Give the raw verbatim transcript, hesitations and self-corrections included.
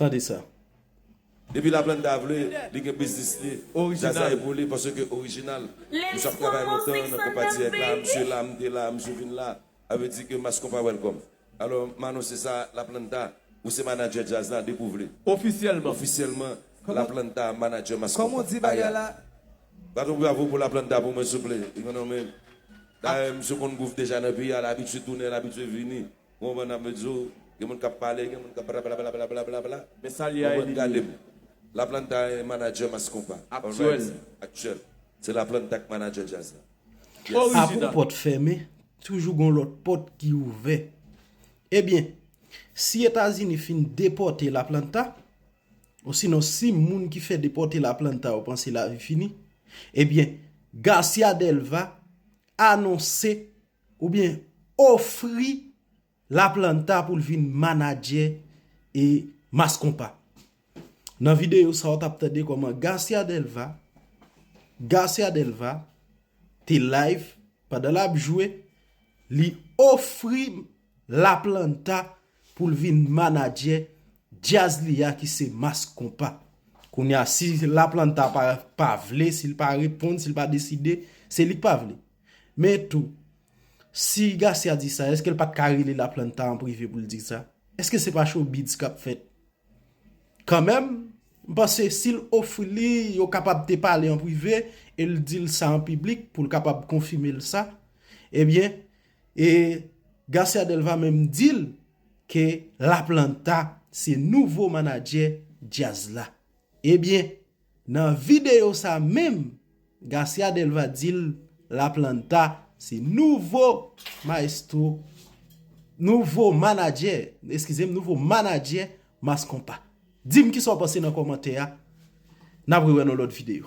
Tande sa. Depi Laplanta vle, li gen biznis li. Djaz la e pou li, paske orijinal. Misye ap travay lontan nan konpa dirèk la, misye la, m te la, misye vin la. Sa vle di ke Mass Konpa welcome. Alò, m anonse sa, Laplanta, ou se manadjè djaz la, depi w vle. Ofisyèlman. Ofisyèlman, Laplanta, manadjè Mass Konpa. Kòman w di bagay la? Bat yon bravo pou Laplanta pou mwen, souple. Li konn mwen. Dayè, misye konn gwouv deja nan peyi a, l abitye tounen, l abitye vini. Ou konprann, ap di w, gen moun k ap pale, gen moun k ap blablabla. Men sa li a, Ou konprann, gade m. Laplanta e manadjè Mass Konpa. Aktyèl. Aktyèl. Se Laplanta k manadjè djaz la. Orijinal. Apre pòt fèmen, toujou gon lòt pòt ki ouvè. Ebyen, si Etazini fin depòte Laplanta, osinon si moun ki fè depòte Laplanta yo panse lavi fini, ebyen, Garcia Delva anonse oubyen ofri Laplanta pou l vin manadjè e Mass Konpa. Nan videyo sa, w t ap tande kòman Garcia Delva, Garcia Delva te live pandan l ap jwe, li ofri Laplanta pou l vin manadjè djaz li a ki se Mass Konpa. Kounye a, si Laplanta pa, pa vle, si l pa reponn, si l pa deside, se li k pa vle. Men tou, si Garcia di sa, èske l pa t ka rele Laplanta an prive pou l di sa? Èske se pa showbiz k ap fèt? Kanmenm, m panse si l ofri li, yo kapab te pale an prive e l di l sa an piblik pou l kapab konfime l sa. Ebyen, e Garcia Delva menm di l ke Laplanta se nouvo manadjè djaz la. Ebyen, nan videyo sa menm, Garcia Delva di l Laplanta se nouvo maestro, nouvo manadjè, eskize m, nouvo manadjè Mass Konpa. Di m kisa w panse nan kòmantè a. N ap rewè nan lòt videyo.